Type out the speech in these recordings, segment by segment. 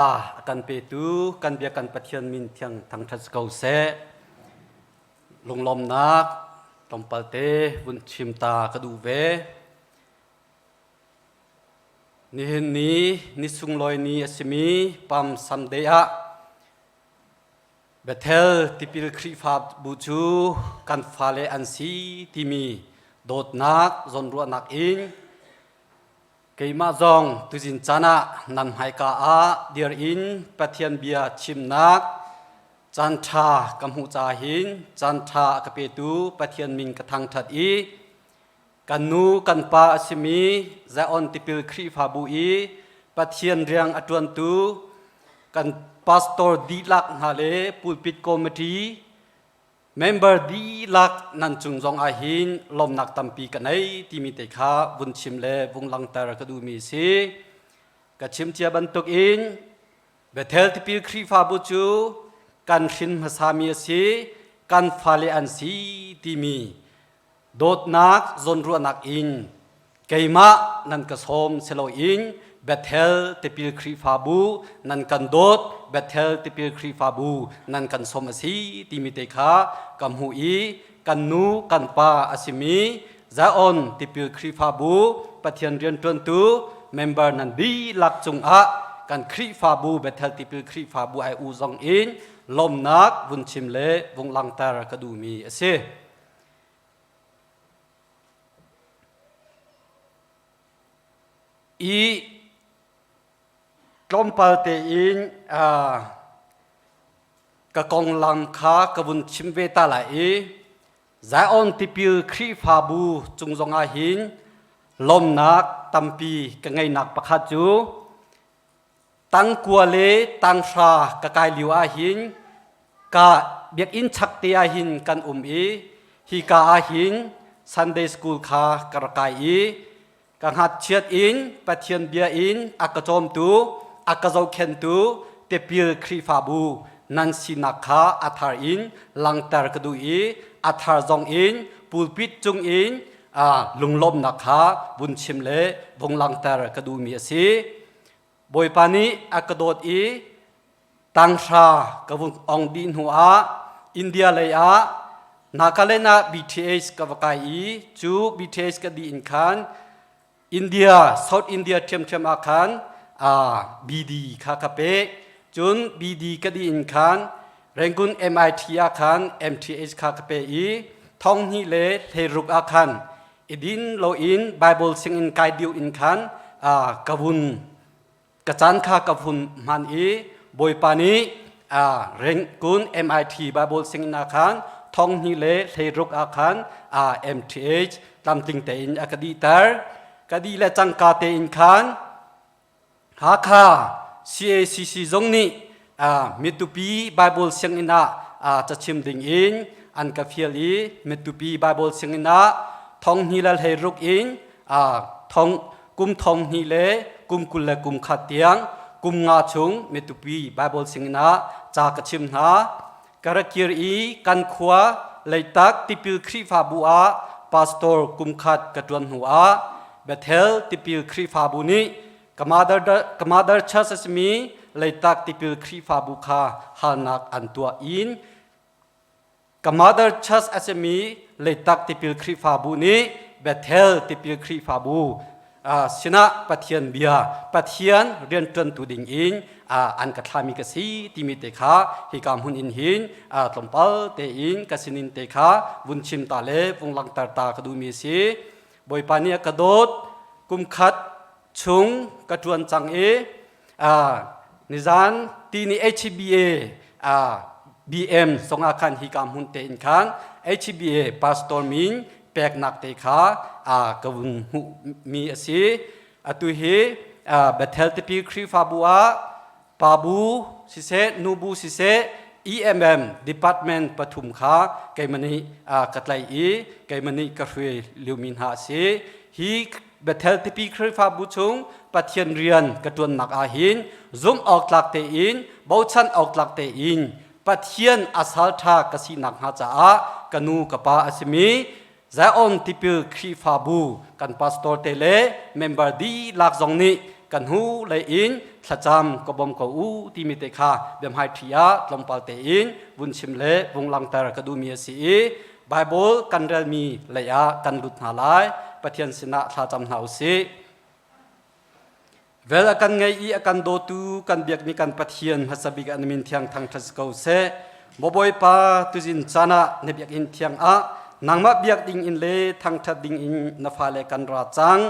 A kan petu kan bia kan Pathian min thiang thangṭhat ko seh. Lunglawmnak tlawmpal te vun chim ta ka duh ve. Nihin ni ni sunglawi ni a simi Palm Sunday ah Bethel tipil Khrihfabu cu kan fale an si timi dawtnak zawnruahnak in Keimah zong tuzin caan ah nan hmaika ah dir in Pathian bia chimnak caanṭha ka hmuh caah hin caanṭha a ka petu Pathian min ka thangṭhat i kan nu kan pa a simi Zion Tipil Khrihfabu i Pathian riang a ṭuantu kan pastor dihlak hna le pulpit committee Member dihlak nan cung zong ah hin lawmnak tampi ka nei timi te kha vun chim le vung langhter ka duhmi a si. Ka chim cia bantuk in Bethel Tipil Khrihfabu cu kan hrin hmasami a si, kan fale an si timi dawtnak zawnruahnak in keimah nan ka sawm siloin Bethel tipil Khrihfabu nan kan dawt Bethel tipil Khrihfabu nan kan sawm a si timi te kha ka hmuh i kan nu kan pa a simi Zion tipil Khrihfabu Pathian rianṭuantu member nan dihlak cungah kan Khrihfabu Bethel tipil Khrihfabu ai u zong in lawmnak vun chim le vung langhter ka duhmi a si. I tlawmpal tein ka konglam kha ka vun chim ve ta lai i Zion tipil Khrihfabu cung zongah hin lawmnak tampi ka ngeihnak pakhat cu Tangkua le tanghra ka kai lio ahhin ka biakinn chak te ahhin kan um i hika ahhin Sunday school kha ka rak kai i ka ngakchiat in Pathian bia in a ka cawmtu a ka zohkhenhtu tipil Khrihfabu nan sinak kha a thar in langhter ka duh i a thar zong in pulpit cung in lunglawmhnak kha vun chim le vung langhter ka duhmi a si. Bawipa nih a ka dawt i tanghra ka vun ong dih hnu ah India lei ah Nagaland ah BTH ka va kai i cu BTH ka dih in khan India South India ṭhiamṭhiam ah khan BD kha ka pek. Cun BD ka dih in khan Rangoon MIT ah khan MTH kha ka pe i thong hnih le hleiruk ah khan i din loin Bible singin kai diu in khan ka vun ka caan kha ka vun hman i Bawipa nih Rangoon MIT Bible singin ah khan thong hnih le hleiruk ah khan MTH tlamtling tein a ka dihter ka dih le cangka tein khan Hakha CACC zong nih Mitupi Bible sianginn ah cachim ding in an ka fial i Mitupi Bible sianginn ah thong hnih le hleiruk in thong kum thong hnih le kum 20 le kum khat tiang kum nga chung Mitupi Bible sianginn ah ca ka chim hna. Ka rak kir i kan khua Leitak Tipil Khrihfabu ah pastor kum khat ka ṭuan hnu ah Bethel Tipil Khrihfabu nih ka mother, ka mother church a simi Leitak Tipil Khrihfabu kha halnak an tuah in ka mother church a simi Leitak Tipil Khrihfabu nih Bethel Tipil Khrihfabu sinah Pathian bia Pathian rianṭuantu ding in an ka thlami ka si timi te kha hika hmun in hin tlawmpal tein ka sinin te kha vun chim ta le vung langhter ta ka duhmi a si. Bawipa nih a ka dawt kum khat chung ka ṭuan cang i nizan ti ni HBA BM zongah khan hika hmun tein khan HBA pastor min peknak te kha ka vun hmuhmi a si. Atu hi Bethel Tipi Khrihfabu ah pa bu siseh nu bu siseh EMM department pathum kha keimah nih ka tlaih i keimah nih ka hruai liomi hna a si. Hi Bethel Tipi Khrihfabu chung Pathian rian ka ṭuannak ah hin zumh awk tlak tein bochan awk tlak tein Pathian a salṭha ka si nakhnga caah ka nu ka pa a simi Zion Tipil Khrihfabu kan pastor te le member dihlak zong nih kan hnu lei in thlacam ka bawm ko u timi te kha biahmaiṭhi ah tlawmpal tein vun chim le vung langhter ka duhmi a si i Bible kan relmi lei ah kan lut hna lai. Pathian sinah thlacam hna u sih. Vel a kan ngei i a kan dawtu kan biakmi kan Pathian hmasa bik an min thiang thangṭhat si ko seh. Maw Bawipa, tuzin caan ah na biakinn thiang ah nangmah biak ding in le thangṭhat ding in na fale kan ra cang.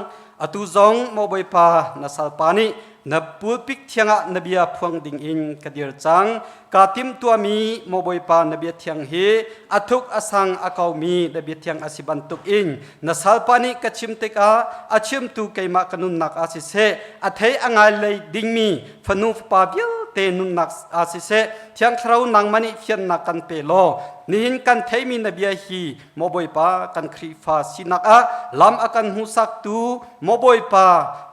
Atu zong maw Bawipa, na salpa nih na pulpit thiang ah na bia phuang ding in ka dir cang. Kaa timhtuahmi maw Bawipa na bia thiang hi a thuk a sang a kaumi na bia thiang a si bantuk in na salpa nih ka chim tikah a chimtu keimah ka nunnak ah siseh a thei a ngai lei dingmi fanu fapa vialte nunnak ah siseh Thiang Thlarau nangmah nih fiannak kan pe law nihin kan theimi na bia hi maw Bawipa kan Khrihfa sinak ah lam a kan hmuhsaktu maw Bawipa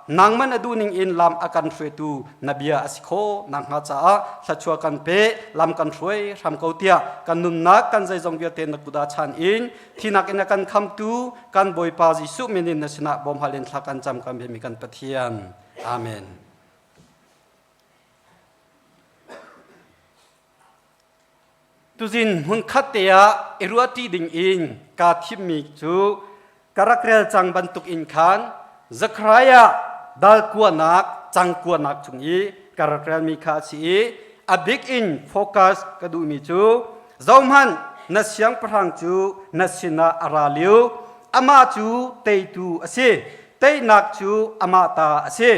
nangmah na duhning in lam a kan hruaitu na bia a si khawh nakhnga caah thluachuah kan pe lam kan hruai hram ko tiah kan nunnak kan zeizong vialte na kut ah chan in thinak in a kan khamtu kan Bawipa Jesuh min in na sinah bawmhal in thla kan cam kan biami kan Pathian. Amen. Tuzin hmunkhat te ah i ruahṭi ding in kaa thimmi cu ka rak rel cang bantuk in khan Zekhariah dal kuanak cang kuanak chung i ka rak relmi kha a si i a bik in focus ka duhmi cu zohhmanh na siangpahrang cu na sinah a ra lio amah cu teitu a si teinak cu amah ta a si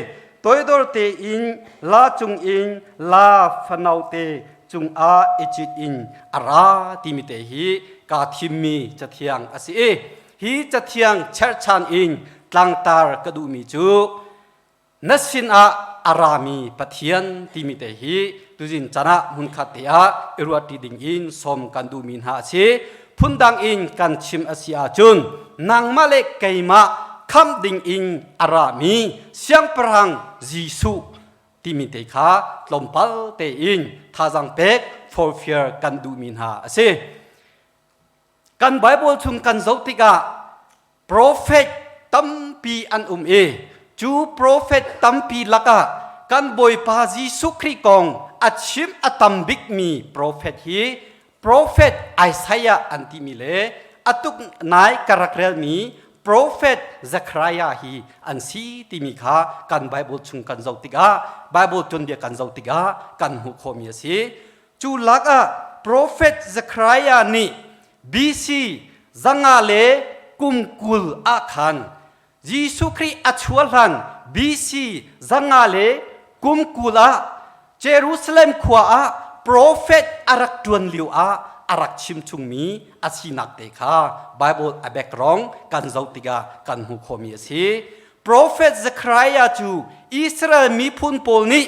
toidor tein la cungin la fanote cungah i cit in a ra timi te hi kaa thimmi cathiang a si i hi cathiang cherhchan in tlangtar ka duhmi cu na sinah a rami Pathian timi te hi tuzin chan ah hmunkhat te ah i ruahṭi ding in sawm kan duhmi hna a si. Phundang in kan chim a si ahcun nangmah le keimah khamh ding in a rami Siangpahrang Jesuh timi te kha tlawmpal tein thazaang pek forfear kan duhmi hna a si. Kan Bible chung kan zoh tikah profet tampi an um i cu profet tampi lakah kan Bawipa Jesuh Khrih kong a chim a tam bikmi profet hi profet Isaiah an timi le a tuk nai ka rak relmi profet Zechariah hi an si timi kha kan Bible chung kan zoh tikah Bible tuanbia kan zoh tikah kan hmuh khawhmi a si. Cu lakah profet Zechariah nih BC 500 le kum 20 ah khan Jesuh Khrih a chuah hlan BC 500 le kum 20 ah Jerusalem khua ah profet a rak ṭuan lio ah a rak chimchungmi a sinak te kha Bible a background kan zoh tikah kan hmuh khawhmi a si. Profet Zechariah cu Israel miphun pawl nih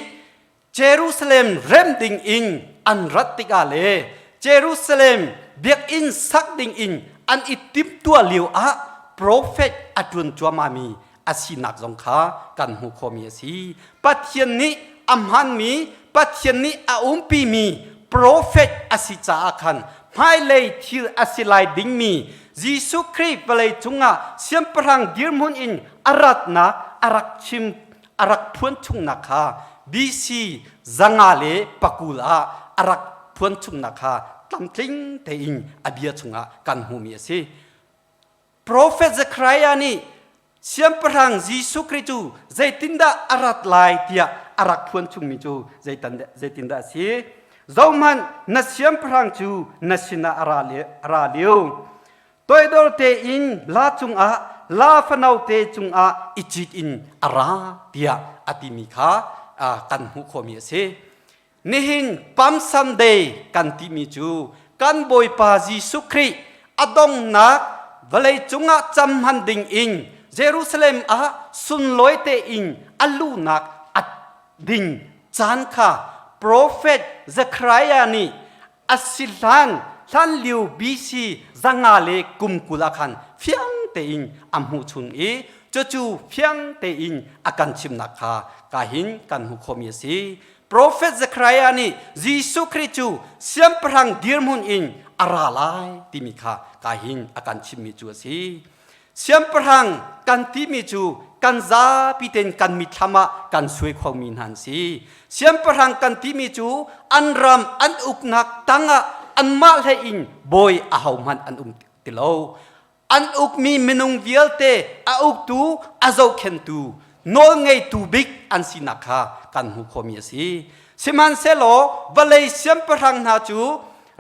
Jerusalem rem ding in an rat tikah le Jerusalem biakinn sak ding in an i timhtuah lio ah profet a ṭuan cuahmahmi a sinak zong kha kan hmuh khawhmi a si. Pathian nih a hmanmi, Pathian nih a umpimi profet a si caah khan hmailei thil a si lai dingmi Jesuh Khrih vawlei cungah siangpahrang dirhmun in a ratnak a rak chim a rak phuan chungnak kha BC 520 ah a rak phuan chungnak kha tlamtling tein a bia chungah kan hmuhmi a si. Prophet Zechariah nih Siangpahrang Jesuh Khrih cu zeitindah a rat lai tiah a rak phuan chungmi cu zeitindah a si? Zohhmanh, na siangpahrang cu na sinah a ra lio. Toidor tein la cungah la fanote cungah i cit in a ra tiah a timi kha kan hmuh khawhmi a si. Nihin Palm Sunday kan timi cu kan Bawipa Jesuh Khrih a donghnak vawlei cungah cam hman ding in Jerusalem ah sunlawi tein a luhnak a ding caan kha profet Zechariah nih a si hlan hlanlio BC 520 ah khan fiang tein a hmuh chung i cucu fiang tein a kan chimnak kha kahin kan hmuh khawhmi a si. Profet Zechariah nih Jesuh Khrih cu siangpahrang dirhmun in a ra lai timi kha kahin a kan chimmi cu a si. Siangpahrang kan timi cu kan zapi tein kan mitthlam ah kan suai khomi hna an si. Siangpahrang kan timi cu an ram an uknak tangah anmah hlei in bawi ahohmanh an um ti lo. An ukmi minung vialte a uktu, a zohkhentu, nawlngeitu bik an sinak kha kan hmuh khawhmi a si. Sihmanhsehlaw vawlei siangpahrang hna cu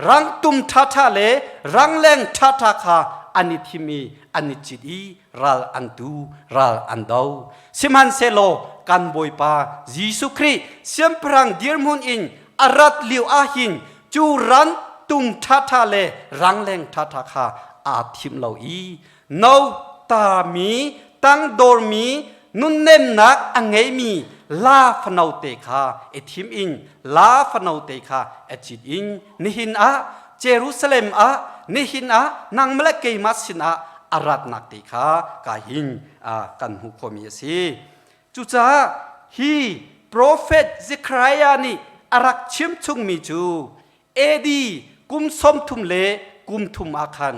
rangtum ṭhaṭha le rangleng ṭhaṭha kha an i thim i an i cit i ral an tu, ral an do. Sihmanhsehlaw kan Bawipa Jesuh Khrih siangpahrang dirhmun in a rat lio ahhin cu rangtum ṭhaṭha le rangleng ṭhaṭha kha aa thim lo i no tami tangdormi nunnemnak a ngeimi la fanote kha i thim in la fanote kha a cit in nihin ah Jerusalem ah nihin ah nangmah le keimah sinah a ratnak te kha ka hin kan hmuh khawhmi a si. Cucaah hi profet Zekhariah nih a rak chimchungmi cu AD kum 33 ah khan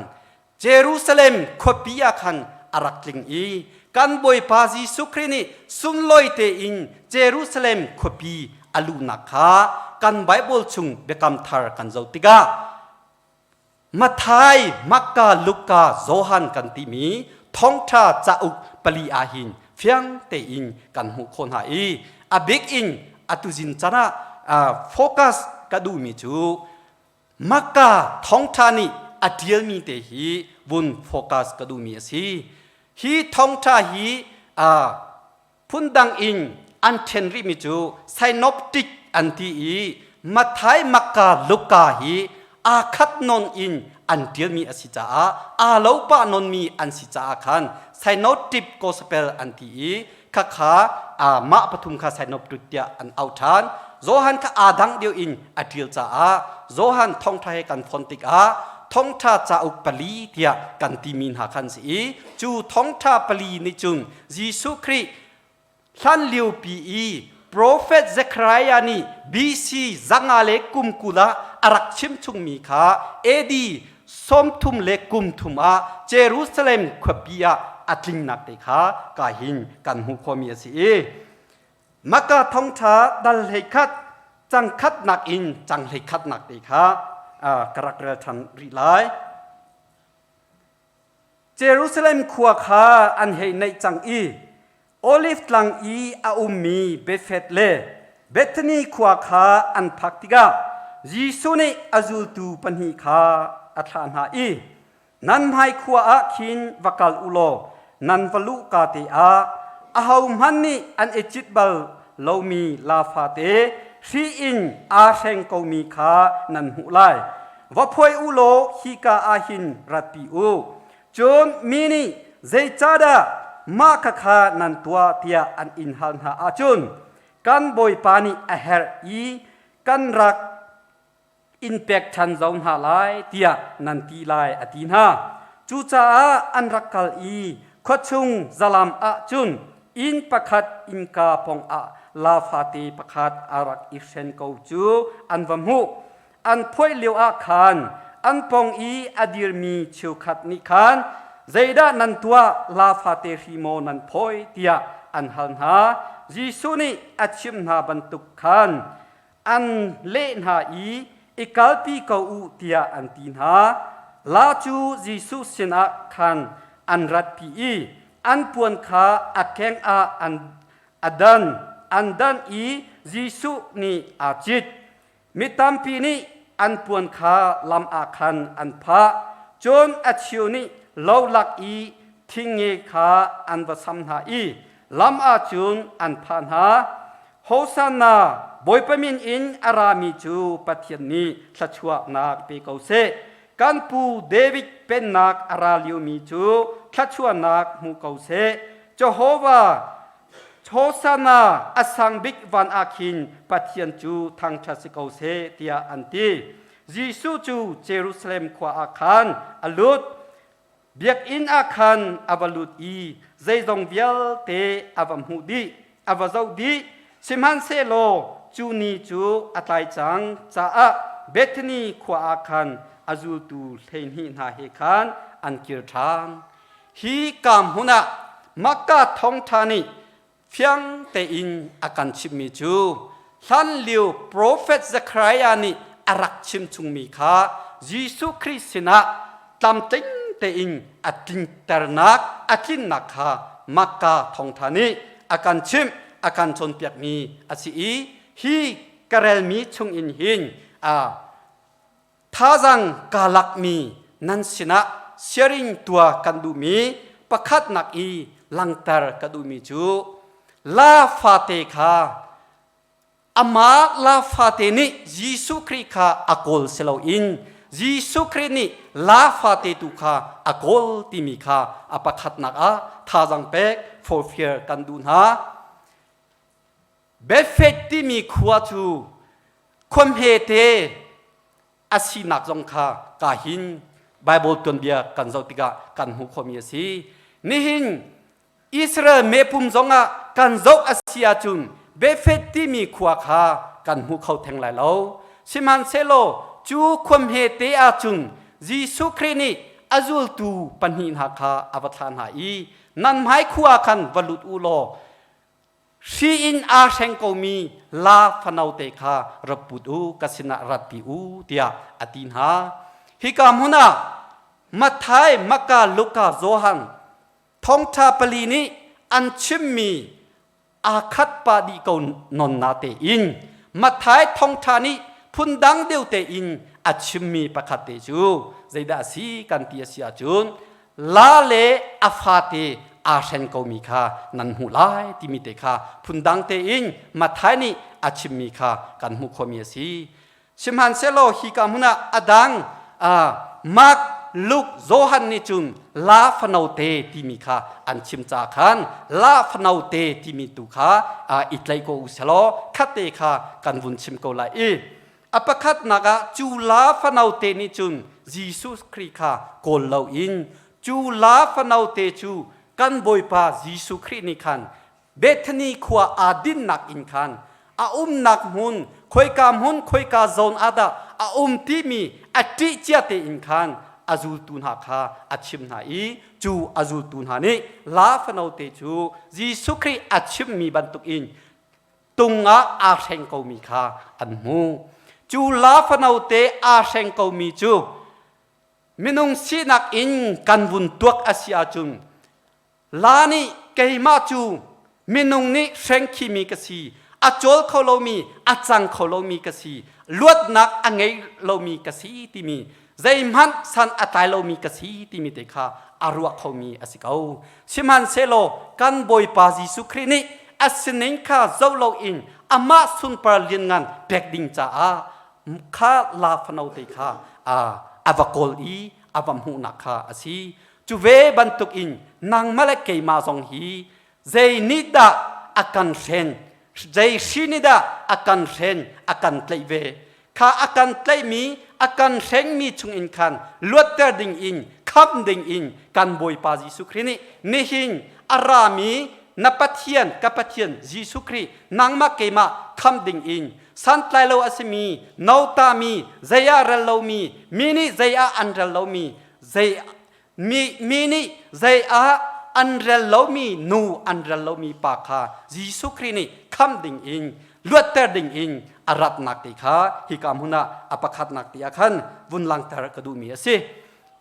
Jerusalem khuapi ah khan a rak tling i kan Bawipa Jesuh Khrih nih sunlawi tein Jerusalem khuapi a luhnak kha kan Baibal chung biakam thar kan zoh tikah Matthai, Makka, Luka, Johan kan timi thawngṭha cauk pali ah hin fiang tein kan hmuh khawh hna i a bik in atu zin can ah focus ka duhmi cu Makka thawngṭha nih a ṭialmi te hi vun focus ka duhmi a si. Hi thawngṭha hi phundang in an ṭhen rihmi cu synoptic an ti i Matthai, Makka, Luka hi aa khat nawn in an ṭialmi a si caah aa lo pah nawnmi an si caah khan synoptic gospel an ti i khakha mah pathum kha synoptic tiah an auh ṭhan. Johan kha aa dang deuh in a ṭial caah Johan thawngṭha he kan fonh tikah thawngṭha cauk pali tiah kan timi hna khan si i cu thawngṭha pali nih cun Jesuh Khrih hlanliopi i profet Zekhariah nih BC 520 ah a rak chimchungmi kha AD 33 ah Jerusalem khuapi ah a tlingnak te kha ka hin kan hmuh khawhmi a si i Maka thongṭha dal 11 cang khatnak in cang 11nak te kha ka rak rel ṭhan rih lai. Jerusalem khua kha an hei naih cang i Olive tlang i a ummi Bethphage le Bethany khua kha an phak tikah Jesuh nih a zultu pahnih kha a thlah hna i, Nan hmai khua ah khin va kal u law nan va luhka te ah ahohmanh nih an i cit bal lomi laa fate hri in aa hreng komi kha nan hmuh lai. Va phuai u law hika ah hin ratpi u. Cun mi nih zeicahdah mah khakha nan tuah tiah an in hal hna ahcun kan Bawipa nih a herh i kan rak in pek ṭhan zau hna lai tiah nan ti lai a ti hna. Cucaah an rak kal i khuachung zalam ah cun inn pakhat innka pawngah laa fate pakhat a rak i hren ko cu an va hmuh. An phoih lio ah khan an pawng i a dirmi cheukhat nih khan zeidah nan tuah laa fate hri maw nan phawi tiah an hal hna. Jesuh nih a chimh hna bantuk khan an leh hna i i kalpi ko u tiah an ti hna. La cu Jesuh sinah khan an ratpi i an puan kha a keng ah an a dan an dan i Jesuh nih aa cit. Mi tampi nih an puan kha lam ah khan an phah. Cun a cheu nih lo lak i thingnge kha an va sam hna i lam ah cun an phah hna. Hosanna, Bawipa min in a rami cu Pathian nih thluachuahnak pe ko seh. Kan pu David pennak a ra liomi cu thluachuahnak hmu ko seh. Jehovah, Hosanna, a sang bik van ah khin Pathian cu thangṭhat si ko seh, tiah an ti. Jesuh cu Jerusalem khua ah khan a lut. Biakinn ah khan a va lut i zeizong vialte a va hmuh dih, a va zoh dih. Sihmanhsehlaw cu ni cu a tlai cang caah Bethany khua ah khan a zultu 12 hna he khan an kir ṭhan. Hi ka hmun ah Makka thawngṭha nih fiang tein a kan chimhmi cu hlanlio profet Zekhariah nih a rak chimchungmi kha Jesuh Khrih sinah tlamtling tein a tlinternak a tlinnak kha Makka thawngṭha nih a kan chimh a kan cawnpiakmi a si i hi ka relmi chungin hin a Thazaang kaa lakmi nan sinah sharing tuah kan duhmi pakhatnak i langhter ka duhmi cu la fate kha amah la fate nih Jesuh Khrih kha a kawl si loin Jesuh Khrih nih la fate tu kha a kawl timi kha a pakhatnak ah thazaang pek forfial kan duh hna. Bethphage timi khua cu khua hmete a sinak zong kha ka hin Bible tuanbia kan zoh tikah kan hmuh khawhmi a si. Nihin Israel mepum zongah kan zoh a si ahcun Bethphage timi khua kha kan hmu kho theng lai lo. Sihmanhsehlaw cu khua hmete ahcun Jesuh Khrih nih a zultu pahnih hna kha a va thlah hna i nan hmai khua khan va lut u law Hri in aa hreng komi laa fanote kha ra put u, ka sinah ratpi u, tiah a ti hna. Hika hmun ah Matthai, Makka, Luka, Johan thawngṭha pali nih an chimmi aa khat pah dih ko non na tein Matthai thawngṭha nih phundang deuh tein a chimmi pakhat te cu zeidah a si kan ti a si ahcun la le a fate aa hren komi kha nan hmuh lai timi te kha phundang tein Matthai nih a chimmi kha kan hmuh khawhmi a si. Sihmanhsehlaw hika hmun ah a dang Mark, Luke, Johan nih cun la fanote timi kha an chim ca khan la fanote timi tu kha i tlaih ko u selaw khatte kha kan vun chim ko lai i A pakhatnak ah cu la fanote nih cun Jesuh Khrih kha kawl loin cu la fanote cu kan Bawipa Jesuh Khrih nih khan Bethany khua aa dinnak inn khan a umnak hmun khoika hmun khoika zawn ah dah a um timi a ṭih cia tein khan a zultu hna kha a chim hna i cu a zultu hna nih la fanote cu Jesuh Khrih a chimmi bantukin tung ah aa hreng komi kha an hmu. Cu la fanote aa hreng komi cu minung sinak in kan vun tuak a si ahcun la nih keimah cu minung nih hreng khimi ka si, a cawl kho lomi, a cang kho lomi ka si, luatnak a ngei lomi ka si timi zeihmanh san a tlai lomi ka si timi te kha a ruah khomi a si ko. Sihmanhsehlaw kan Bawipa Jesuh Khrih nih a sining kha zoh loin amah sunpar lianngan pek ding caah kha la fano te kha a va kawl i a va hmuhnak kha a si. Cu ve bantukin nangmah le keimah zong hi zei nih dah a kan hren zei hri nih dah a kan hren a kan tlaih ve kha a kan tlaihmi a kan hrengmi chungin khan luatter ding in khamh ding in kan Bawipa Jesuh Khrih nih nihin a rami na Pathian ka Pathian Jesuh Khrih nangmah keimah khamh ding in santlai lo a simi notami zei ah rel lomi mi nih zei ah an rel lomi zei mi mi nih zei ah an rel lomi nu an rel lomi pa kha Jesuh Khrih nih khamh ding in luatter ding in a ratnak te kha hika hmun ah a pakhatnak ti ah khan vun langter ka duhmi a si.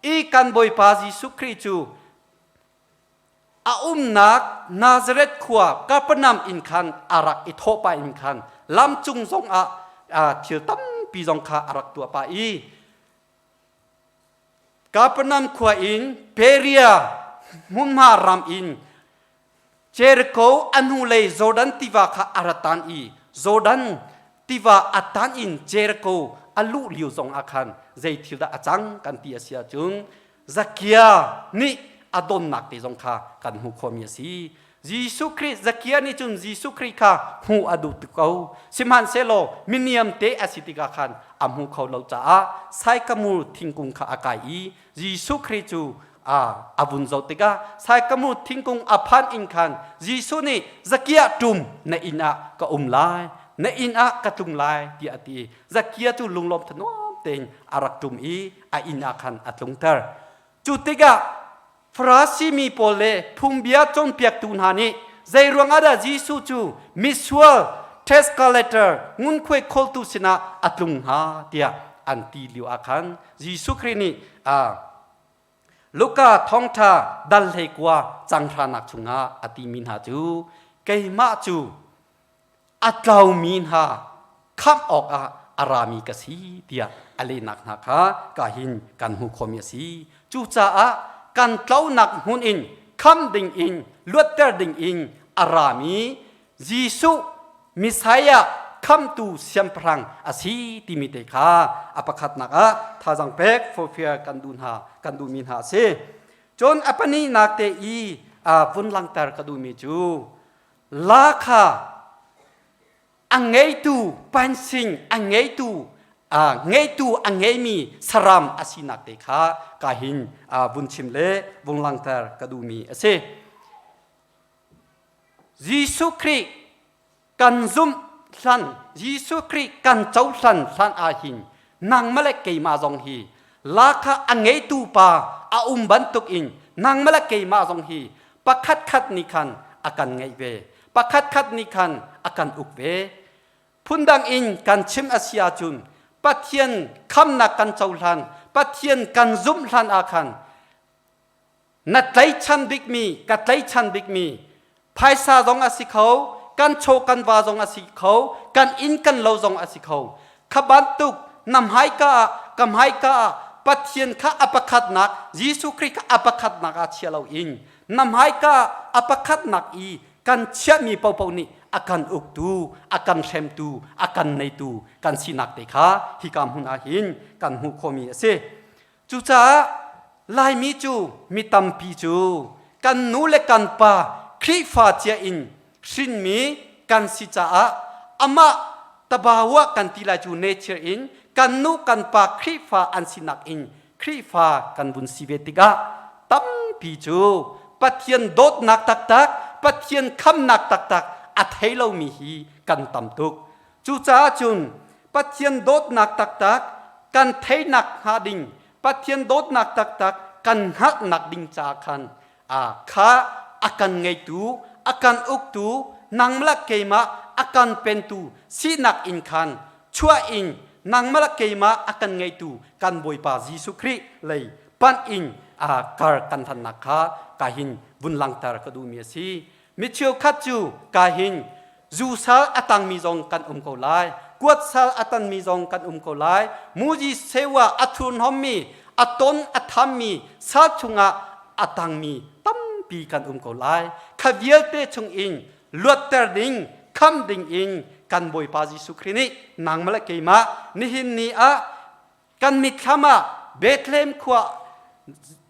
I kan Bawipa Jesuh Khrih cu a umnak Nazareth khua Kapernaum in khan a rak i thawh pah in khan lamcung zong ah thil tampi zong kha a rak tuah pah i Kapernaum khua in Perea hmunhma ram in Jericho a hnulei Jordan tiva kha a ra tan i Jordan tiva a tan in Jericho a luh lio zong ah khan zei thil dah a cang kan ti a si ahcun Zakia nih a donnak te zong kha kan hmuh khawhmi a si. Jesuh Khrih Zakia nih cun Jesuh Khrih kha hmuh a duh tuk ko. Sihmanhsehlaw miniam te a si tikah khan a hmu kho lo caah saikamur thingkung kha a kai i Jesuh Khrih cu a a vun zoh tikah saikamur thingkung a phan in khan Jesuh nih Zakia ṭum na inn ah ka um lai na inn ah ka tlung lai tiah a ti. Zakia cu lunglawm thanuam tein a rak ṭum i a inn ah khan a tlungter. Cu tikah. Farasi mi pawl le phungbia cawnpiaktu hna nih zei ruangah dah Jesuh cu misual tax collector ngunkhuai khawltu sinah a tlung hnga tiah an ti lio ah khan Jesuh Khrih nih Luka thawngṭha dal 19 cang hranak chungah a timi hna cu keimah cu a tlaumi hna khamh awkah a rami ka si tiah a lehnak hna kha ka hin kan hmuh khawhmi a si. Cucaah kan tlonak hmun in khamh ding in luatter ding in a rami Jesuh Messiah khamtu siangpahrang a si timi te kha a pakhatnak ah thazang pek forfear kan duh hna kan duhmi hna a si. Cun a pahnihnak te i vun langhter ka duhmi cu La kha a ngeitu pansing a ngeitu ngeitu a ngeimi saram a sinak te kha ka hin vun chim le vung langhter ka duhmi a si. Jesuh Khrih kan zumh hlan Jesuh Khrih kan cohlan hlan ahhin nangmah le keimah zong hi la kha a ngeitu pa a um bantuk in nangmah le keimah zong hi pakhat khat nih khan a kan ngeih ve pakhat khat nih khan a kan uk ve phundang in kan chim a si ahcun Pathian khamnak kan cohlan Pathian kan zumh hlan ah khan na tlaichan bikmi ka tlaichan bikmi phaisa zong a si kho kan chaw kan va zong a si kho kan inn kan lo zong a si kho kha bantuk na hmaika ah ka hmaika ah Pathian kha a pakhatnak Jesuh Khrih kha a pakhatnak ah chia lo in na hmaika ah a pakhatnak i kan chiahmi popo nih a kan uktu a kan hremtu a kan neitu kan sinak te kha hika hmun ah hin kan hmuh khawhmi a si Cucaah Laimi cu mi tampi cu kan nu le kan pa Khrihfa cia in hrinmi kan si caah amah tabawa kan ti lai cu nature in kan nu kan pa Khrihfa an sinak in Khrihfa kan vun si ve tikah tampi cu Pathian dawtnak taktak Pathian khamnak taktak a thei lomi hi kan tam tuk. Cucaah cun Pathian dawtnak taktak kan theihnak hnga ding Pathian dawtnak taktak kan hngalhnak ding caah khan kha a kan ngeitu a kan uktu nangmah le keimah a kan pentu sinak in khan chuah in nangmah le keimah a kan ngeitu kan Bawipa Jesuh Khrih lei panh in kar kan hlannak kha ka hin vun langter ka duhmi a si. Mi cheukhat cu ka hin Zu sal a tangmi zong kan um ko lai. Kuat sal a tanmi zong kan um ko lai. Muji sewa a thurhnawmmi, a ton a thammi sal chungah a tangmi tampi kan um ko lai. Kha vialte chungin luatter ding, kham ding in kan Bawipa Jesuh Khrih nih nangmah le keimah nihin ni ah kan mitthlam ah Bethlehem khua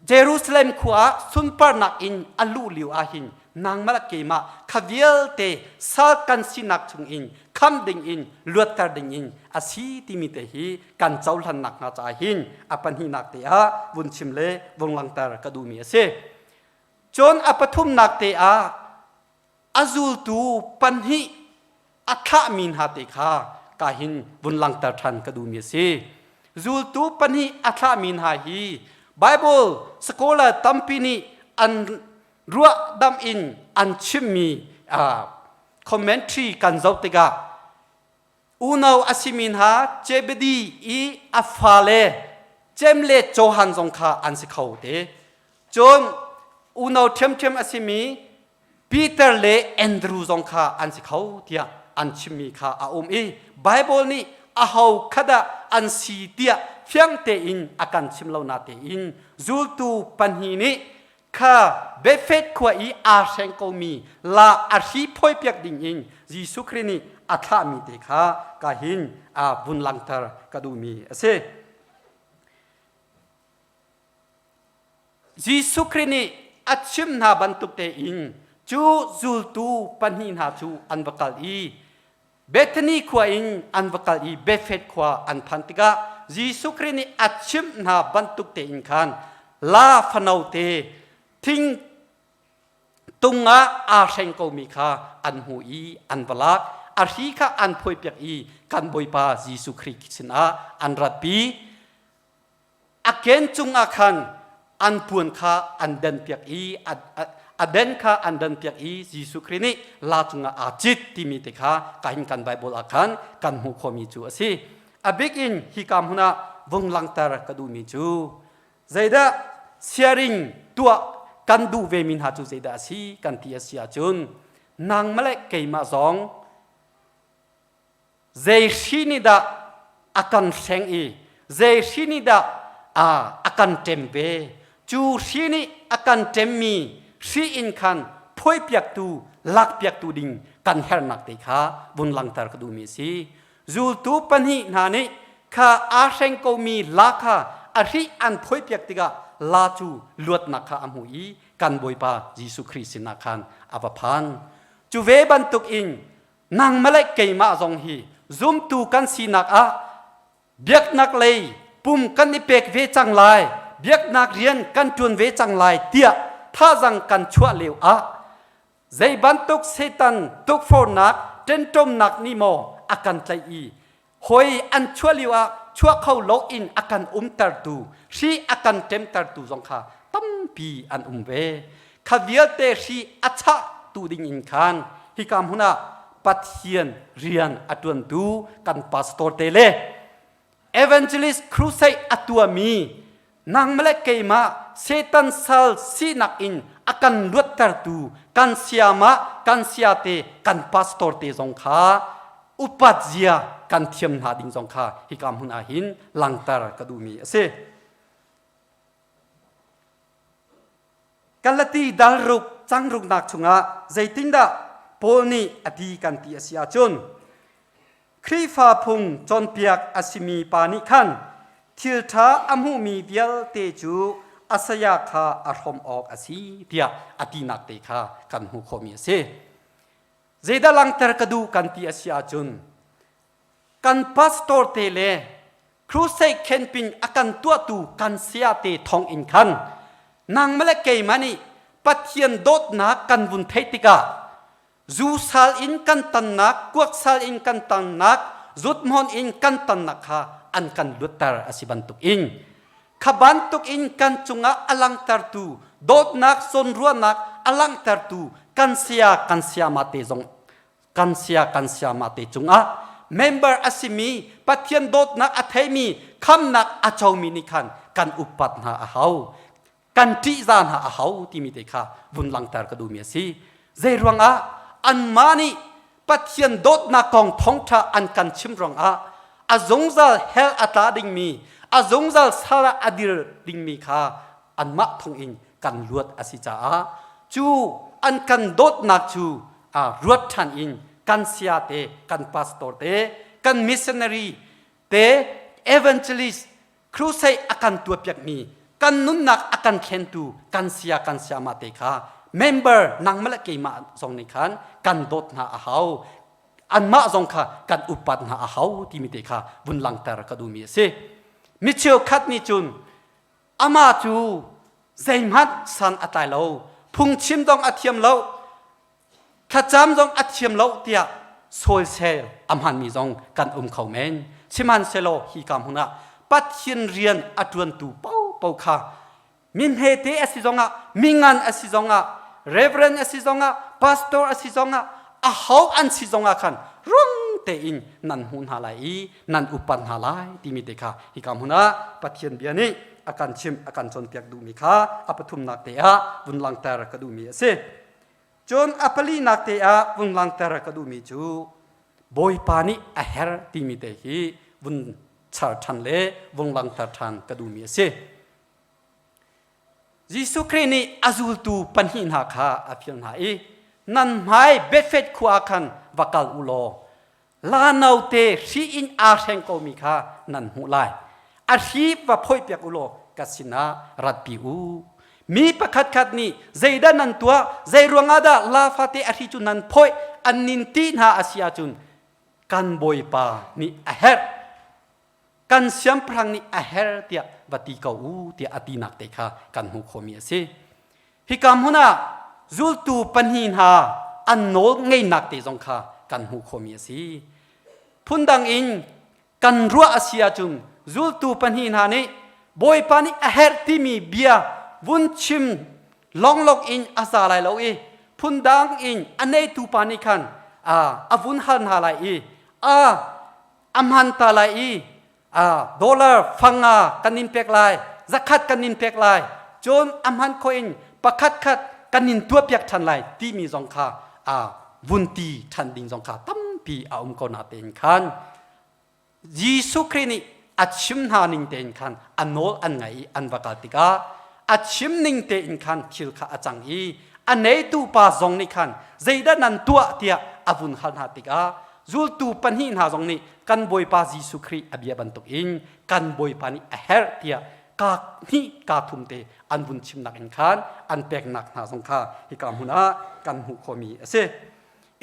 Jerusalem khua ah sunparnak in a luh lio ah hin nangmah le keimah kha vialte sal kan sinak chungin kham ding in luatter ding in a si timi te hi kan cohlannak hnga caah hin a pahnihnak te ah vun chim le vung langhter ka duhmi a si. Cun a pathumnak te ah a zultu pahnih a thlahmi hna te kha ka hin vun langhter ṭhan ka duhmi a si. Zultu pahnih a thlahmi hna hi Bible scholar tampi nih an ruahdamh in an chimmi commentary kan zoh tikah unau a simi hna Zebedi i a fale Jem le Johan zong kha an si kho te. Cun unau ṭhiamṭhiam a simi Peter le Andrew zong kha an si kho tiah an chimmi kha a um i Baibal nih aho kha dah an si tiah fiang tein a kan chim lo na tein zultu pahnih nih kha Bethphage khua i aa hreng komi la a hri phawipiak ding in Jesuh Khrih nih a thlahmi te kha ka hin a vun langhter ka duhmi a si. Jesuh Khrih nih a chim hna bantuk tein cu zultu pahnih hna cu an va kal i Bethany khua in an va kal i Bethphage khua an phan tikah Jesuh Khrih nih a chimh hna bantuk tein khan la fanote thing tung ah aa hreng komi kha an hmu i an va lak a hri kha an phuaipiak i kan Bawipa Jesuh Khrih sinah an ratpi a ken cungah khan An puan kha an denpiak i a den kha an denpiak i Jesuh Khrih nih la cungah aa cit timi te kha kahin kan Bible ah khan kan hmuh khawhmi cu a si. A bik in hika hmun ah vung langhter ka duhmi cu zeidah sharing tuah kan duh vemi hna cu zeidah a si kan ti a si ahcun nangmah le keimah zong Zei hri nih dah a kan hreng i zei hri nih dah a kan ṭem ve? Cu hri nih a kan ṭemmi hri in khan phuaipiaktu, lakpiaktu ding kan herhnak te kha vun langhter ka duhmi a si. Zultu pahnih hna nih kha aa hreng komi la kha a hri an phuaipiak tikah la cu luatnak kha a hmu i kan Bawipa Jesuh Khrih sinah khan a va phan. Cu ve bantukin nangmah le keimah zong hi zumtu kan sinak ah biaknak lei pum kan i pek ve cang lai, biaknak rian kan ṭuan ve cang lai tiah thazang kan chuah lio ah zei bantuk Satan tukforhnak ṭenṭomnak nih maw a kan tlaih i hoi an chuah lio ah chuah kho lo in a kan umtertu, hri a kan ṭemtertu zong kha tampi an um ve. Kha vialte hri a chahtu ding in khan hika hmun ah Pathian rian a ṭuantu kan pastor te le evangelist crusade a tuahmi nangmah le keimah Satan sal sinak in a kan luattertu kan siamah kan siate kan pastor te zong kha upat zia kan thiam hna ding zong kha hika hmun ah hin langter ka duhmi a si. Galati dal ruk cang ruknak chungah zeitindah Paul nih a ti kan ti a si ahcun Khrihfa phung cawnpiak a simi pa nih khan thil ṭha a hmuhmi vialte cu a saya kha a hrawm awk a si tiah a tinak te kha kan hmuh khawhmi a si. Zeidah langhter ka duh kan ti a si ahcun kan pastor te le crusade camping a kan tuahtu kan saya te thawng in khan nangmah le keimah nih Pathian dawtnak kan vun theih tikah zu sal in kan tannak, kuak sal in kan tannak, zuthmawn in kan tannak kha an kan lutter a si bantuk in kha bantuk in kan cungah a langtertu dawtnak zawnruahnak a langhtertu kan saya kan sayama te zong kan sia kan siama te cungah member a simi Pathian dawtnak a theimi khamnak a comi nih khan kan upat hna a hau, kan ṭihzah hna a hau timi te kha vun langhter ka duhmi a si. Zei ruangah anmah nih Pathian dawtnak kong thawngṭha an kan chim ruangah a zungzal hell a tla dingmi, a zungzal sal ah a dir dingmi kha anmah thawngin kan luat a si caah cu an kan dawtnak cu ruat ṭhan in kan saya te, kan pastor te, kan missionary te, evangelist crusade a kan tuahpiakmi, kan nunnak a kan thlentu kan saya kan sayama te kha member nangmah le keimah zong nih khan kan dawt hna a hau, anmah zong kha kan upat hna a hau timi te kha vun langhter ka duhmi a si. Mi cheukhat nih cun amah cu zeihmanh san a tlai lo, phungchim zong a thiam lo, thlacam zong a thiam lo tiah sawisel a hmanmi zong kan um kho men. Sihmanhsehlaw hi ka hmun ah Pathian rian a ṭuantu paohpaoh kha mi hmete a si zongah, mi ngan a si zongah, reverend a si zongah, pastor a si zongah, aho an si zongah khan rung tein nan hmuh hna lai i nan upat hna lai timi te kha hika hmun ah Pathian bia nih a kan chimh a kan cawnpiak duhmi kha a pathumnak te ah vun langhter ka duhmi a si. Cun a palinak te ah vun langhter ka duhmi cu Bawipa nih a her timi te hi vun char ṭhan le vung langhter ṭhan ka duhmi a si. Jesuh Khrih nih a zultu pahnih hna kha a fial hna i nan hmai Bethphage khua ah khan va kal u law la note hri in aa hreng komi kha nan hmuh lai. A hri va phoihpiak u law ka sinah ratpi u. Mi pakhatkhat nih zeidah nan tuah, zei ruangah dah la fate a hri cu nan phoih an nin ti hna a si ahcun kan Bawipa nih a herh, kan siangpahrang nih a herh tiah va ti ko u tiah a tinak te kha kan hmuh khawhmi a si. Hika hmun ah zultu pahnih hna an nawl ngeinak te zong kha kan hmuh khawhmi a si. Phundang in kan ruah a si ahcun zultu pahnih hna nih Bawipa nih a herh timi bia vun chim longlok in a za lai lo i phundang in a neitu pa nih khan a vun hal hna lai i a a hman ta lai i dollar fanga kan in pek lai, zakhat kan in pek lai, cun a hman kho in pakhat khat kan in tuahpiak ṭhan lai timi zong kha vun ti ṭhan ding zong kha tampi a um ko na tein khan Jesuh Khrih nih a chim hna ning tein khan a nawl an ngaih i an va kal tikah a chim ning tein khan thil kha a cang i a neitu pa zong nih khan zeidah nan tuah tiah a vun hal hna tikah zultu pahnih hna zong nih kan Bawipa Jesuh Khrih a bia bantukin kan Bawipa nih a herh tiah ka hnih ka thum te an vun chimnak in khan an peknak hna zong kha hika hmun ah kan hmuh khawhmi a si.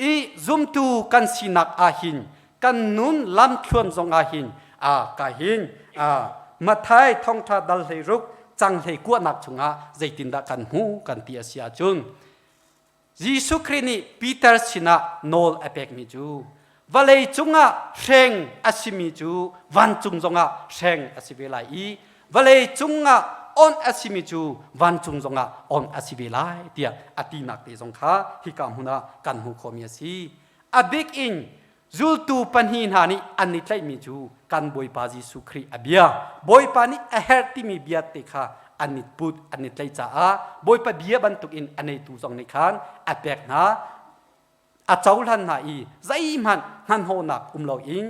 I zumtu kan sinak ah hin kan nun lamthluan zong ah hin a ka hin a Mathai thongtha dal hlei ruk cang hlei kuahnak chungah zeitindah kan hmu kan ti a si ahcun Jesuh Khrih nih Peter sinah nawl a pekmi cu vawlei cungah hreng a simi cu vancung zongah hreng a si ve lai i vawlei cungah on a simi cu vancung zongah on a si ve lai tiah a tinak te zong kha hika hmun ah kan hmuh khawhmi a si. A bik in zultu pahnih hna nih an i tlaihmi cu kan Bawipa Jesuh Khrih a bia, Bawipa nih a herh timi bia te kha an i put, an i tlaih caah Bawipa bia bantukin a neitu zong nih khan a pek hna, a cohlan hna i zeihmanh hnahnawhnak um loin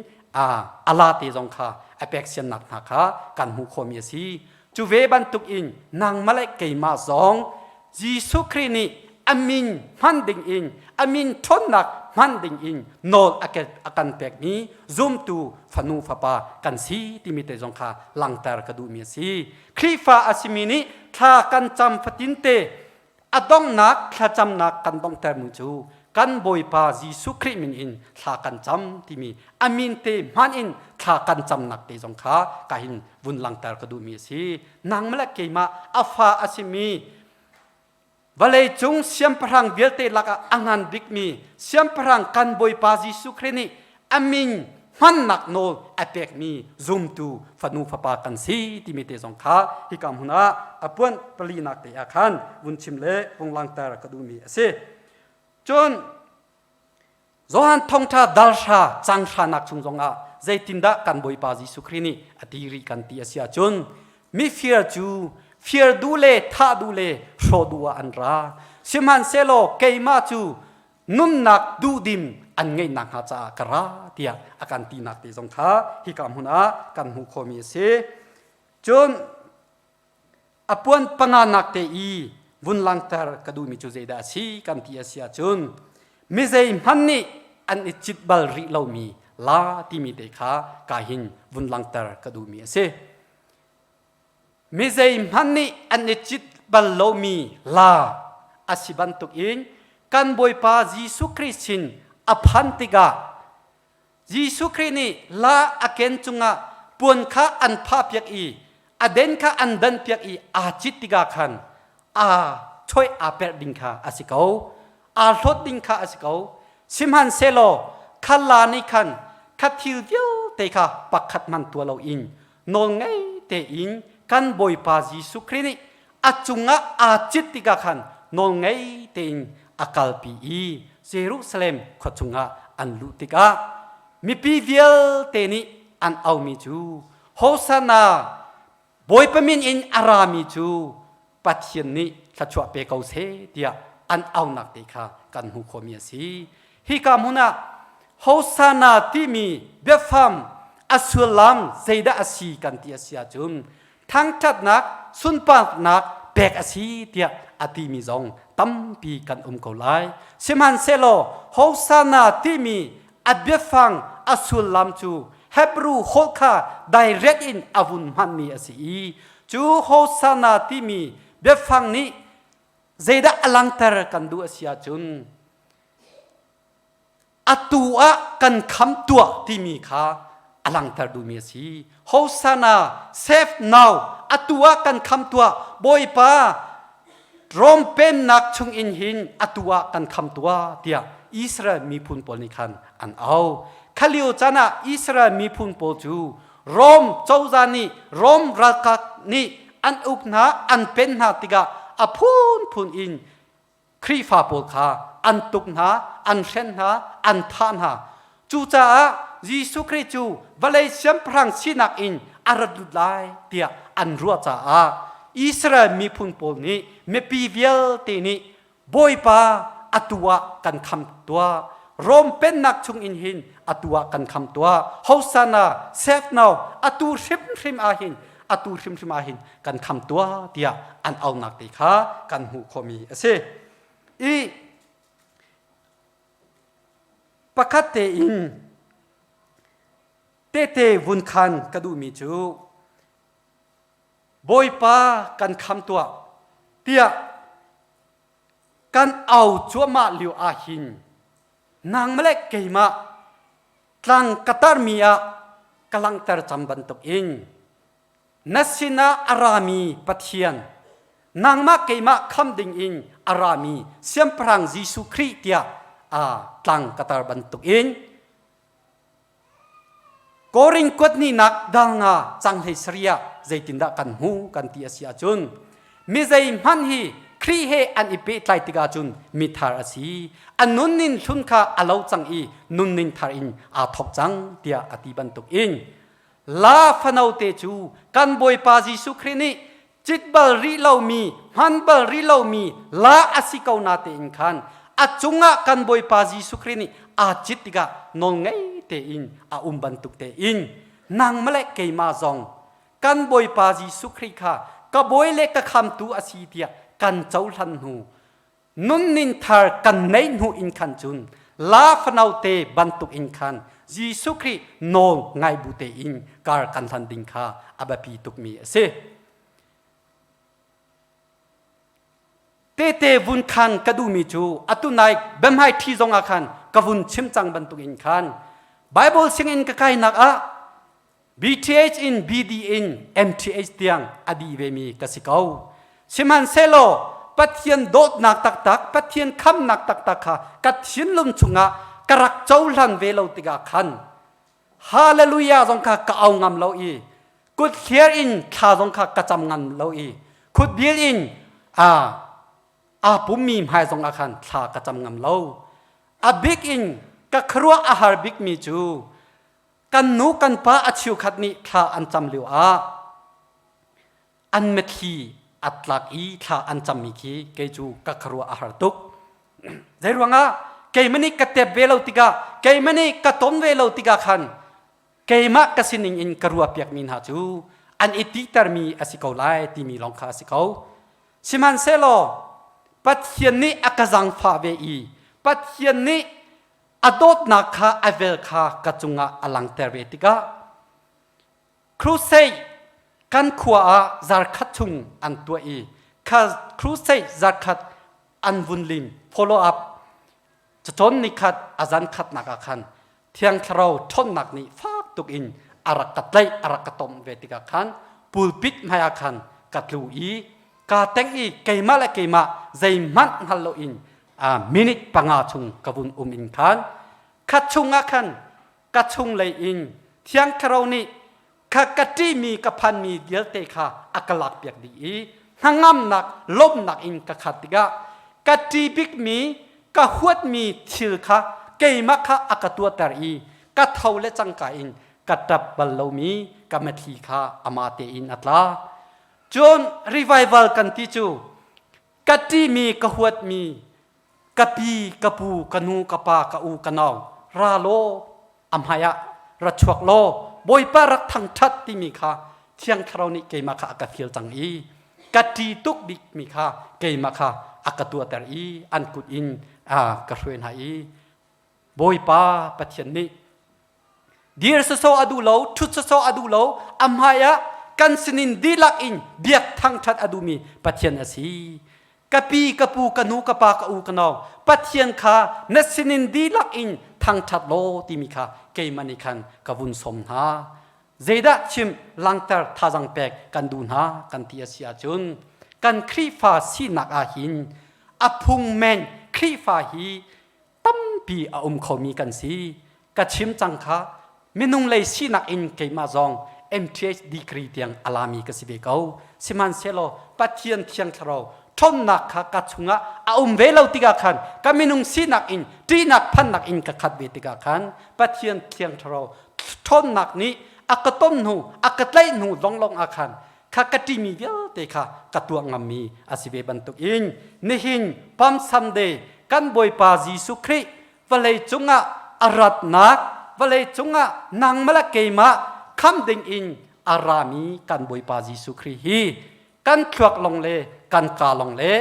a la te zong kha a pek siannak hna kha kan hmuh khawhmi a si. Cu ve bantukin nangmah le keimah zong Jesuh Khrih nih a min hman ding in a min ṭhawnnak hman ding in nawl a kan pekmi zumtu fanu fapa kan si timi te zong kha langhter ka duhmi a si. Khrihfa a simi nih thla kan cam fatinte A donghnak thlacamnak kan donghtermi cu kan Bawipa Jesuh Khrih min in thla kan cam timi a min te hman in thla kan camnak te zong kha ka hin vun langter ka duhmi a si. Nangmah le keimah a fa a simi vawleicung siangpahrang vialte lakah a ngan bikmi siangpahrang kan Bawipa Jesuh Khrih nih a min hmannak nawl a pekmi zumtu fanu fapa kan si timi te zong kha hika hmun ah a puan palinak te ah khan vun chim le vung langter ka duhmi a si. Cun Johan thongtha dalhra changhranak chung zongah zeitindah kan Bawipa Jesuh Khrih nih a ti rih kan ti a si ahcun mifir cu fir duh le thah duh le hrawh duh ah an ra sihmanhsehlaw keimah cu nunnak duhdim an ngeih nakhnga caah ka ra tiah a kan tinak te zong kha hika hmun ah kan hmuh khawhmi a si. Cun a puan panganak te i vun langter ka duhmi cu zeidah a si kan ti a si ahcun mi zeihmanh nih an i cit bal rih lomi la timi te kha ka hin vun langter ka duhmi a si. Mi zeihmanh nih an i cit bal lomi la a si bantukin kan Bawipa Jesuh Khrih sin a phan tikah Jesuh Khrih nih la a ken cungah puan kha an phahpiak i a den kha an danpiak i aa cit tikah khan aa choih aa perh ding kha a si ko, aa hlawt ding kha a si ko. Sihmanhsehlaw kha la nih khan kha thil vialte kha pakhat hmanh tuah loin nawlngei tein kan Bawipa Jesuh Khrih nih a cungah aa cit tikah khan nawlngei tein a kalpi i Jerusalem khua chungah an luh tikah mipi vialte nih an aumi cu Hosanna, Bawipa min in a rami cu Pathian nih thluachuah pe ko seh tiah an aunak te kha kan hmuh khawhmi a si. Hika hmun ah Hosanna timi biafang a sullam zeidah a si kan ti a si ahcun thangṭhatnak sunparnak pek a si tiah a timi zong tampi kan um ko lai. Sihmanhsehlaw Hosanna timi a biafang a sullam cu Hebrew holh kha direct in a vun hmanmi a si i cu Hosanna timi biafang nih zeidah a langhter kan duh a si ahcun atu ah kan kham tuah timi kha a langhter duhmi a si. Hosanna, save now, atu ah kan kham tuah, Bawipa Rom pennak chung in hin atu ah kan kham tuah tiah Israel miphun pawl nih khan an au. Khalio caan ah Israel miphun pawl cu Rom cozah nih Rom ralkap nih an uk hna an pen hna tikah a phunphun in Khrihfa pawl kha an tuk hna, an hren hna, an thah hna. Cucaah Jesuh Khrih cu vawlei siangpahrang sinak in a rat lut lai tiah an ruah caah Israel miphun pawl nih mipi vialte nih Bawipa atu ah kan kham tuah. Rom pennak chung in hin atu ah kan kham tuah. Hosanna, save now, atu hrimhrim ah hin atu hrimhrim ah hin kan kham tuah tiah an aunak te kha kan hmuh khawhmi a si. I pakhat tein tete vun khan ka duhmi cu Bawipa kan kham tuah tiah kan au cuahmah lio ah hin nangmah le keimah tlang ka tarmi ah ka langhter cang bantuk in na sinah a rami Pathian nangmah keimah kham ding in a rami Siangpahrang Jesuh Khrih tiah a tlang ka tar bantuk in Korin kuathnihnak dal nga cang hlei saria zeitindah kan hmu kan ti a si ahcun mi zeihmanh hi Khrih he an i pehtlai tikah cun mithar a si. A nunning hlun kha a lo cang i nunning thar in aa thawk cang tiah a ti bantuk in La fanote cu kan Bawipa Jesuh Khrih nih cit bal rih lomi, hman bal rih lomi la a si ko na tein khan a cungah kan Bawipa Jesuh Khrih nih aa cit tikah nawlngei tein a um bantuk tein nangmah le keimah zong kan Bawipa Jesuh Khrih kha ka bawi le ka khamtu a si tiah kan cohlan hnu nunning thar kan neih hnu in khan cun la fanote bantuk in khan Jesuh Khrih nawl ngai bu tein kar kan hlan ding kha a biapi tukmi a si. Tete vun khan ka duhmi cu atu nai biahmai ṭhi zong ah khan ka vun chim cang bantuk in khan Bible singin ka kainak ah BTH in BD in MTH tiang a dih vemi ka si ko. Sihmanhsehlaw Pathian dawtnak taktak, Pathian khamnak taktak kha ka thinlung chungah ka rak cohlan ve lo tikah khan Hallelujah zong kha ka au ngam lo i kut hliar in thla zong kha ka cam ngam lo i khutbil in a aa pummi hmai zong ah khan thla ka cam ngam lo. A bik in ka khuaruah a har bikmi cu Kan nu kan pa a cheukhat nih thla an cam lio ah an mitthli a tlak i thla an cammi khi kei cu ka khuaruah a har tuk. Zei ruangah keimah nih ka tep ve lo tikah keimah nih ka ton ve lo tikah khan keimah ka sining in ka ruah piakmi hna cu an i titermi a si ko lai timi lawng kha a si ko. Sihmanhsehlaw Pathian nih a ka zaangfah ve i Pathian nih a dawtnak kha a vel kha ka cungah a langter ve tikah crusade kan khua ah zarkhat chung an tuah i kha crusade zarkhat an vun lim follow up cacawn nikhat a zan khatnak ah khan thiang thlarau ṭhawnnak nih fak tuk in a rak ka tlaih a rak ka tom ve tikah khan pulpit hmai ah khan ka tlu i kaa teng i keimah le keimah zeihmanh hngal loin minute panga chung ka vun um in khan kha chungah khan ka chung lei in thiang thlarau nih kha ka ṭihmi ka phanmi vialte kha a ka lakpiak dih i hnangamnak lawmhnak in ka khat tikah ka ṭih bikmi ka huatmi thil kha keimah kha a ka tuahter i ka tho le cangka in ka ṭap bal lomi ka mitthli kha amah tein a tla cun revival kan ti cu ka ṭihmi ka huatmi ka pi ka pu ka nu ka pa ka u ka nau ra law a hmai ah ra chuak law bawipa rak thangṭhat timi kha thiang thlarau nih keimah kha a ka fial cang i ka ṭi tuk bikmi kha keimah kha a ka tuahter i an kut in a ka hruai hna i bawipa pathian nih dir sawsawh a duh lo ṭhut sawsawh a duh lo a hmai ah kan sinin dihlak in biak thangṭhat a duhmi Pathian a si ka pi ka pu ka nu ka pa ka u ka nau Pathian kha na sinin dihlak in thangṭhat law timi kha keimah nih khan ka vun sawm hna zeidah chim langter thazang pek kan duh hna kan ti a si ahcun kan Khrihfa sinak ah hin a phung men Khrihfa hi tampi a um khomi kan si ka chim cang kha minung lei sinak in keimah zong MTH degree tiang a lami ka si ve ko. Sihmanhsehlaw Pathian Thiang Thlarau ṭhawnnak kha ka chungah a um ve lo tikah khan ka minung sinak in ṭihnak phannak in ka khat ve tikah khan Pathian Thiang Thlarau ṭhawnnak nih a ka ton hnu a ka tlaih hnu longlong ah khan kha ka ṭihmi vialte kha ka tuah ngammi a si ve bantukin nihin Palm Sunday kan Bawipa Jesuh Khrih vawlei cungah a ratnak vawlei cungah nangmah le keimah kham ding in a rami kan Bawipa Jesuh Khrih hi kan thluak long le kan ka long le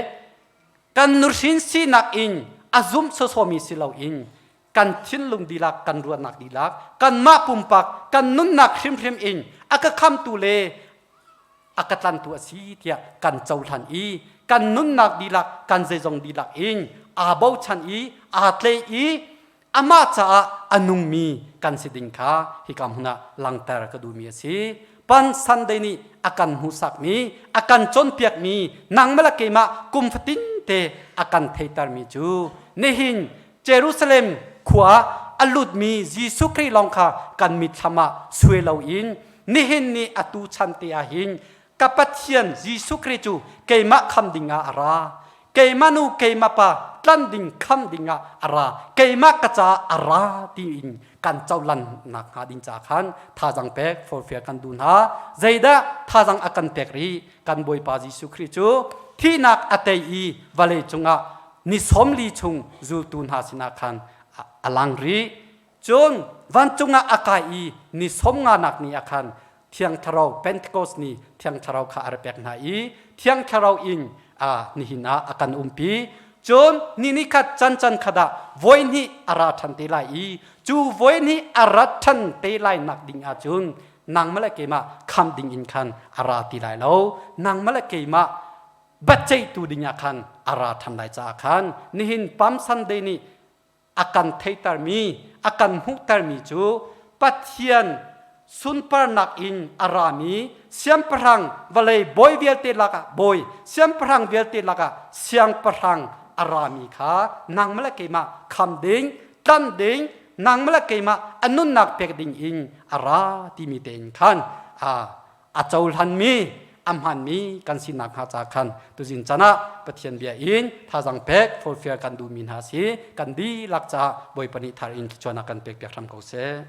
kan nuhrin sinak in a zumh sawsawmi si loin kan thinlung dihlak kan ruahnak dihlak kanmah pumpak kan nunnak hrimhrim in a ka khamtu le a ka tlantu a si tiah kan cohlan i kan nunnak dihlak kan zeizong dihlak in aa bochan i aa tle i amah caah a nungmi kan si ding kha hika hmun ah langter ka duhmi a si. Pan Sunday nih a kan hmuhsakmi, a kan cawnpiakmi, nangmah le keimah kum fatin te a kan theitermi cu nihin Jerusalem khua a lutmi Jesuh Khrih lawng kha kan mitthlam ah suai loin nihin ni atu chan te ah hin ka Pathian Jesuh Khrih cu keimah kham ding ah a ra. Keimah nu keimah pa tlan ding kham ding ah a ra. Keimah ka caah a ra tiin kan cohlan nak hnga ding ca khan thazang pek forfial kan duh hna. Zeidah thazang a kan pek rih? Kan Bawipa Jesuh Khrih cu thihnak a tei i vawlei cungah ni 40 chung zultu hna sinah khan a lang rih. Cun vancung ah a kai i ni 50 nak ni ah khan Thiang Thlarau Pentecost ni Thiang Thlarau kha a ra pek hna i Thiang Thlarau in a nihin ah a kan umpi. Cun ni ni khat can can khat ah voi hnih a ra ṭhan te lai i cu voi hnih a rat ṭhan te lai nak ding ahcun nangmah le keimah kham ding in khan a ra ti lai lo. Nangmah le keimah biaceihtu ding ah khan a ra ṭhan lai caah khan nihin Palm Sunday nih a kan theitermi a kan hmuhtermi cu Pathian sunparnak in a rami siangpahrang vawlei bawi vialte lakah bawi siangpahrang vialte lakah siangpahrang a rami kha nangmah le keimah kham ding tlan ding nangmah le keimah a nunnak pek ding in a ra timi tein khan a a cohlanmi a hmanmi kan sinak hnga ca khan tuzin chan ah Pathian bia in thazang pek forfial kan duhmi hna si kan dihlak caah Bawipa nih thar in thluachuahnak kan pek piak hram ko seh.